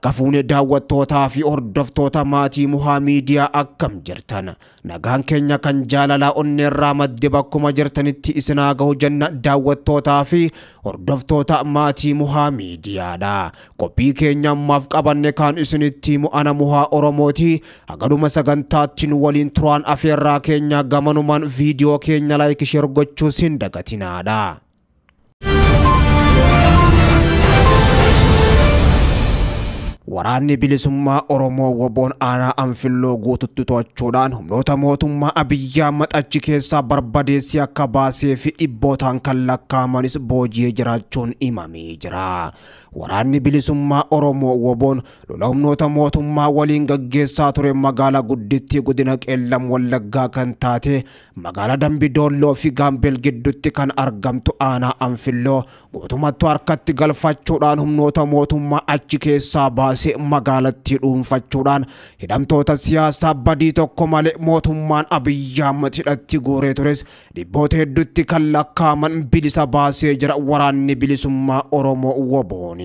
Harka fuune daawwattootaa fi hordoftoota maatii Muhaa Miidiyaa akkam jirtan? Nagaan keenya kan jaalalaa onneerraa madde bakkuma jirtanitti isinaa gahu jenna daawwattootaa fi hordoftoota maatii Muhaa Miidiyaadha. Qophii keenya ammaaf qabanne kan isinitti himu ana Muhaa Oromooti. Hagaduma sagantaatti nu waliin turaan afeerraa keenya gamanumaan viidiyoo keenya like share gochuus hin dagatinaadha. Waraanni bilisummaa Oromoo woboon aanaa Anfilloo guututti to'achuudhaan humnoota mootummaa Abiyyi Ahmad achi keessaa barbadeessee akka baasee fi dhibbootaan kan lakkaa'amanis booji'ee jiraachuun himamee jira. Waraanni bilisummaa Oromoo woboon lola humnoota mootummaa waliin gaggeessaa ture magaalaa guddittii godina Qeellam Wallaggaa kan taate magaalaa Dambi Doolloo fi Gaambeel gidduutti kan argamtu aanaa Anfilloo guutumatti harkatti galfachuudhaan humnoota mootummaa achi keessaa baasee magaalattii dhuunfachuudhaan hidhamtoota siyaasaa badii tokko malee mootummaan Abiyyi Ahmad hidhatti guuree tures dhibboota hedduutti kan lakkaa'aman bilisa baasee jira waraanni bilisummaa Oromoo wobooni.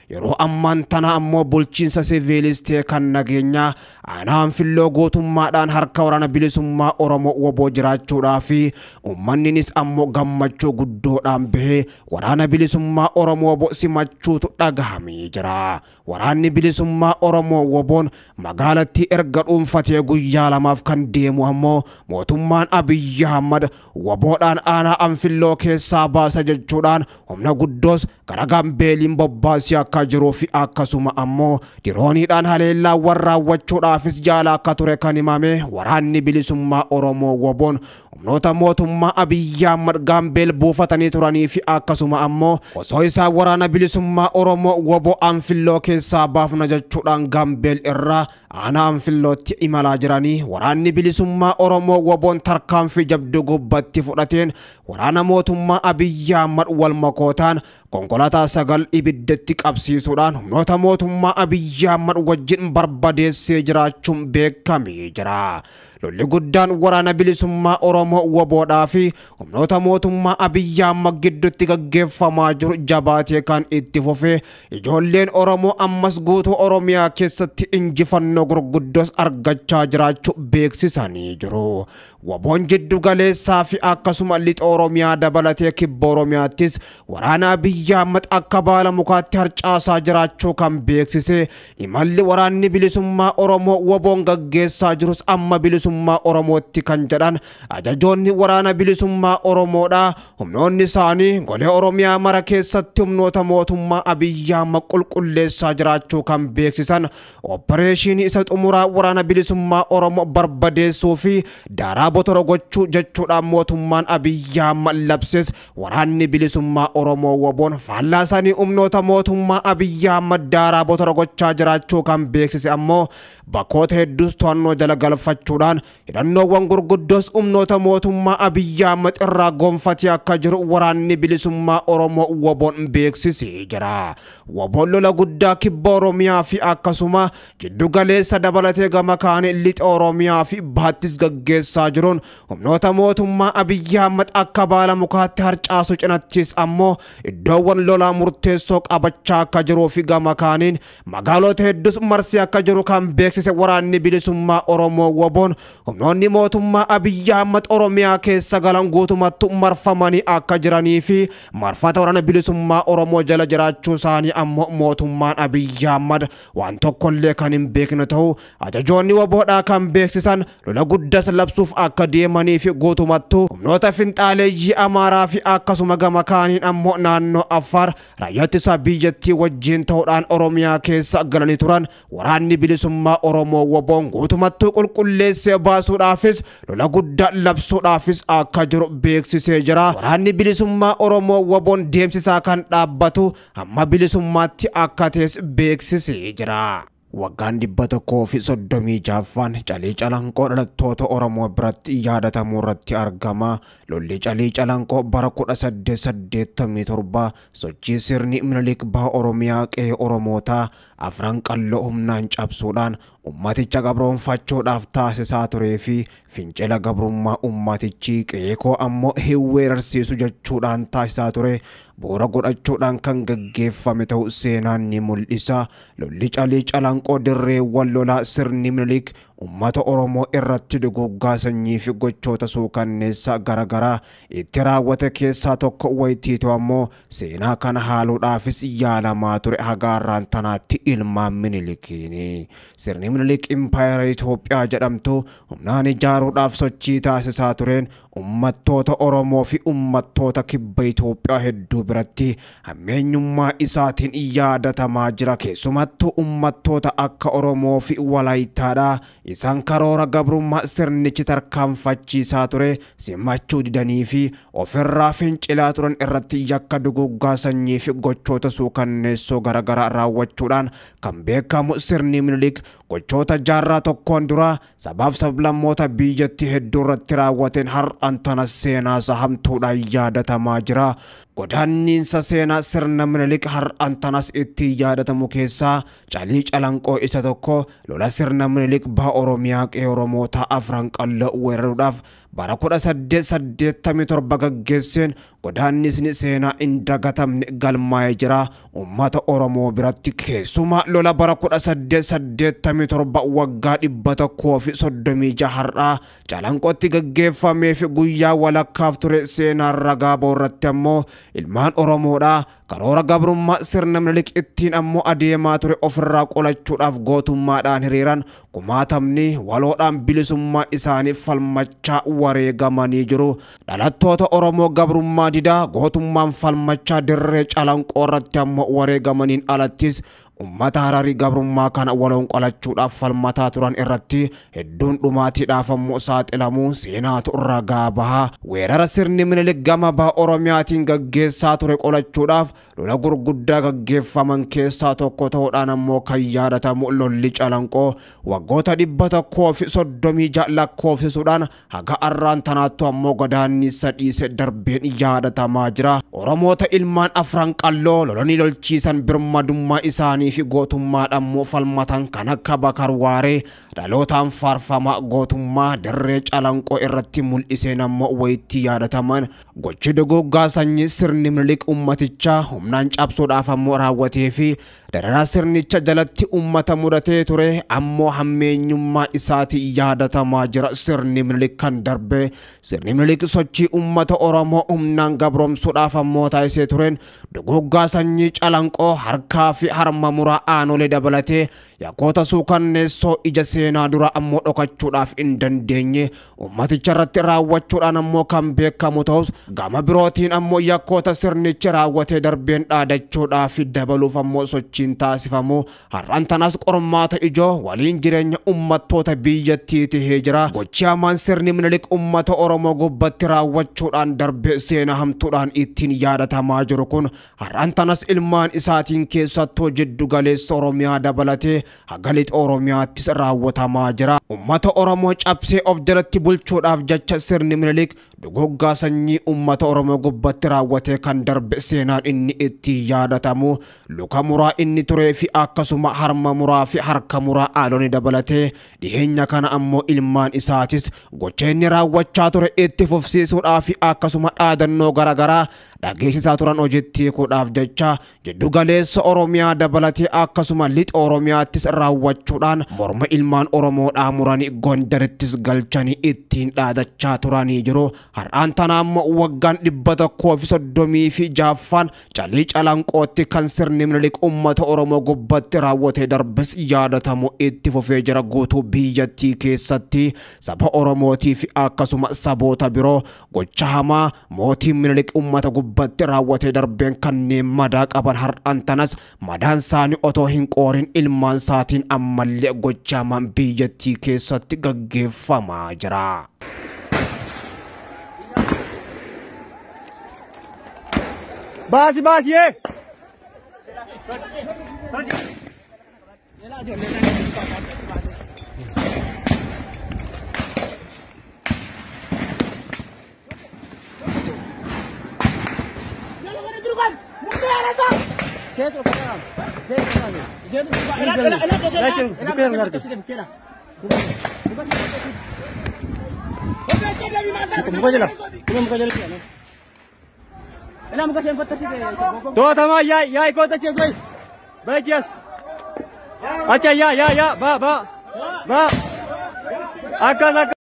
Yeroo ammaan tana ammoo bulchiinsa siviilis ta'e kan nageenyaa aanaa Anfilloo guutummaadhaan harka waraana bilisummaa Oromoo woboo jiraachuudhaa fi uummanninis ammoo gammachuu guddoodhaan bahee waraana bilisummaa Oromoo woboo simachuutu dhagahamee jira. Waraanni bilisummaa Oromoo woboon magaalattii erga dhuunfatee guyyaa lamaaf kan deemu ammoo mootummaan Abiyyi Ahmad woboodhaan aanaa Anfilloo keessaa baasa jechuudhaan humna guddoos gara Gaambeeliin bobbaasee akka jiruu fi akkasuma ammoo dirooniidhaan haleellaawwan raawwachuudhaafis jaala akka ture kan himame waraanni bilisummaa Oromoo woboon humnoota mootummaa Abiyyi Ahmad Gaambeel buufatanii turanii fi akkasuma ammoo osoo isaan waraana bilisummaa Oromoo woboo Anfilloo keessaa baafna jechuudhaan Gaambeel irraa aanaa Anfillootti imalaa jiranii waraanni bilisummaa Oromoo woboon tarkaanfii jabduu gubbatti fudhateen waraana mootummaa Abiyyi Ahmad wal makootaan konkolaataa 9 ibiddatti qabsiisuudhaan humnoota mootummaa Abiyyi Ahmad wajjin barbadeessee jiraachuun beekamee jira. Lolli guddaan waraana bilisummaa Oromoo woboodhaa fi humnoota mootummaa Abiyyi Ahmad gidduutti gaggeeffamaa jiru jabaatee kan itti fufee ijoolleen Oromoo ammas guutuu Oromiyaa keessatti injifannoo gurguddoos argachaa jiraachuu beeksisanii jiru. Woboon jiddu galeessaa fi akkasuma lixa Oromiyaa dabalatee kibba Oromiyaattis waraana Abiyyi Ahmad akka baala mukaatti harcaasaa jiraachuu kan beeksise imalli waraanni bilisummaa Oromoo woboon gaggeessaa jirus amma bilisummaa Oromootti kan jedhan ajajoonni waraana bilisummaa Oromoodha. Humnoonni isaanii golee Oromiyaa mara keessatti humnoota mootummaa Abiyyi Ahmad qulqulleessaa jiraachuu kan beeksisan opereeshinii isa xumuraa waraana bilisummaa Oromoo barbadeessuu fi daaraa botora gochuu jechuudhaan mootummaan Abiyyi Ahmad labses waraanni bilisummaa Oromoo woboon faallaa isaanii humnoota mootummaa Abiyyi Ahmad daaraa botora gochaa jiraachuu kan beeksise ammoo bakkoota hedduus to'annoo jala galfachuudhaan hidhannoowwan gurguddoos humnoota mootummaa Abiyyi Ahmad irraa gonfatee akka jiru waraanni bilisummaa Oromoo woboon beeksisee jira. Woboon lola guddaa kibba Oromiyaa fi akkasuma jiddu galeessa dabalatee gama kaanii lixa Oromiyaa fi bahattis gaggeessaa jiruun humnoota mootummaa Abiyyi Ahmad akka baala mukaatti harcaasu cinattis ammoo iddoowwan lolaa murteessoo qabachaa akka jiruu fi gama kaaniin magaalota hedduus marsee akka jiru kan beeksise waraanni bilisummaa Oromoo woboon humnoonni mootummaa Abiyyi Ahmad Oromiyaa keessa galan guutumatti marfamanii akka jiranii fi marfata waraana bilisummaa Oromoo jala jiraachuu isaanii ammoo mootummaan Abiyyi Ahmad waan tokkollee kan hin beekne ta'uu ajajoonni woboodhaa kan beeksisan lola guddas labsuuf akka deemanii fi guutumattuu humnoota finxaaleeyyii Amaaraa fi akkasuma gama kaaniin ammoo naannoo Affaar raayyaa ittisa biyyattii wajjin ta'uudhaan Oromiyaa keessa galanii turan waraanni bilisummaa Oromoo woboon guutumattuu qulqulleessee baasuudhaafis lola guddaa labsuudhaafis akka jiru beeksisee jira. Waraanni bilisummaa Oromoo woboon deemsisaa kan dhaabbatu hamma bilisummaatti akka ta'es beeksisee jira. Waggaan 136ffaan Calii Calanqoo dhalattoota Oromoo biratti yaadatamuu irratti argama. Lolli Calii Calanqoo bara 1887 sochii sirni Minilik baha Oromiyaa qe'ee Oromootaa afran qalloo humnaan cabsuudhaan ummaticha gabroonfachuudhaaf taasisaa turee fi fincila gabrummaa ummatichi qe'ee ammoo hin weerarsiisu jechuudhaan taasisaa ture bu'uura godhachuudhaan kan gaggeeffame ta'uu seenaan ni mul'isa. Lolli Calii Calanqoo dirreewwan lolaa sirni Minilik ummata Oromoo irratti duguggaa sanyii fi gochoota suukanneessaa garaagaraa itti raawwate keessaa tokko wayitiitu ammoo seenaa kana haaluudhaafis yaalamaa ture hagaarraan tanaatti ilmaan Minilikiini. Sirni Minilik impaayera Itoophiyaa jedhamtu humnaan ijaaruudhaaf sochii taasisaa tureen ummattoota Oromoo fi ummattoota kibba Itoophiyaa hedduu biratti hammeenyummaa isaatiin yaadatamaa jira. Keessumattuu ummattoota akka Oromoo fi Walaayitaadha. Isaan karoora gabrummaa sirnichi tarkaanfachiisaa ture simachuu didanii fi ofirraa fincilaa turan irratti yakka duguggaa sanyii fi gochoota suukanneessoo garaagaraa raawwachuudhaan kan beekamu sirni Minilik gochoota jaarraa tokkoon dura sabaaf sablammoota biyyattii hedduu irratti raawwateen har'aan tana seenaa hamtuudhaan yaadatamaa jira. Godaanniinsa seenaa sirna Minilik har'aan tanas itti yaadatamu keessaa Calii Calanqoo isa tokko. Lola sirna Minilik baha Oromiyaa qe'ee Oromoota afran qalloo weeraruudhaaf bara 1887 gaggeesseen godaannisni seenaa hin dagatamne galmaa'ee jira uummata Oromoo biratti. Keessumaa lola bara 1887 waggaa 136 har'aa Calanqootti gaggeeffamee fi guyyaa walakkaaf ture seenaan ragaa boorratti ammoo ilmaan Oromoodhaa karoora gabrummaa sirna Minilik ittiin ammoo adeemaa ture ofirraa qolachuudhaaf gootummaadhaan hiriiran kumaatamni waloodhaan bilisummaa isaanii falmachaa wareegamanii jiru. Dhalattoota Oromoo gabrummaa didaa gootummaan falmachaa dirree Calanqoo irratti ammoo wareegamaniin alattis ummata Hararii gabrummaa kana waloon qolachuudhaaf falmataa turan irratti hedduun dhumaatiidhaaf ammoo saaxilamuu seenaatu ragaa baha. Weerara sirni Minilik gama baha Oromiyaatiin gaggeessaa ture qolachuudhaaf lola gurguddaa gaggeeffaman keessaa tokko ta'uudhaan ammoo kan yaadatamu lolli Calanqoo waggoota 136 lakkoofsisuudhaan haga arraan tanaattu ammoo godaannisa dhiise darbeen yaadatamaa jira. Oromoota ilmaan afran qalloo lolanii lolchiisan birmadummaa isaanii fi gootummaadhaan ammoo falmatan kan akka Bakar Waaree dhalootaan faarfama gootummaa dirree Calanqoo irratti mul'iseen ammoo wayitti yaadataman. Gochi duguggaa sanyii sirni Minilik ummatichaa humnaan cabsuudhaaf ammoo raawwatee fi dararaa sirnicha jalatti ummata mudatee ture ammoo hammeenyummaa isaatii yaadatamaa jira. Sirni Minilik kan darbe sirni Minilik sochii ummata Oromoo humnaan gabroomsuudhaaf ammoo taasisee tureen duguggaa sanyii Calanqoo harkaa fi harma muraa aanolee dabalatee yakkoota suukanneessoo ija seenaa dura ammoo dhokachuudhaaf hin dandeenye ummaticha irratti raawwachuudhaan ammoo kan beekamu ta'us gama birootiin ammoo yakkoota sirnichi raawwatee darbeen dhaadachuudhaaf dabaluuf ammoo sochiin taasifamu har'aan tanaas qormaata ijoo waliin jireenya ummattoota biyyattii tahee jira. Gochi hamaan sirni Minilik ummata Oromoo gubbatti raawwachuudhaan darbe seenaa hamtuudhaan ittiin yaadatamaa jiru kun har'aan tanas ilmaan isaatiin keessattuu jiddu galeessa Oromiyaa dabalatee haga lixa Oromiyaattis raawwatamaa jira. Ummata Oromoo cabsee of jalatti bulchuudhaaf jecha sirni Minilik duguggaa sanyii ummata Oromoo gubbatti raawwatee kan darbe seenaan inni itti yaadatamu luka muraa inni turee fi akkasuma harma muraa fi harka muraa aalooni dabalatee dhiheenya kana ammoo ilmaan isaatis gocha inni raawwachaa ture itti fufsiisuudhaaf akkasuma dhaadannoo garaagaraa dhageessisaa turan hojiitti hiikuudhaaf jecha jiddu galeessa Oromiyaa dabalatee akkasuma lixa Oromiyaattis raawwachuudhaan morma ilmaan Oromoodhaa muranii Gondarittis galchanii ittiin dhaadachaa turanii jiru. Har'aan tana ammoo waggaan 136ffaan Calii Calanqootti kan sirni Minilik ummata Oromoo gubbatti raawwatee darbes yaadatamu itti fufee jira. Guutuu biyyattii keessatti saba Oromootii fi akkasuma saboota biroo gocha hamaa mootiin Minilik ummata gubbatti raawwatee darbeen kanneen madaa qaban har'aan tanas madaan isaanii otoo hin qoorin ilmaan isaatiin ammallee gocha hamaan biyyattii keessatti gaggeeffamaa jira. Baasi baasi yee. To'atamaa yaa kota achi as bahi. Bahi achi as. Acha yaa yaa yaa ba ba ba. Akkas akkas.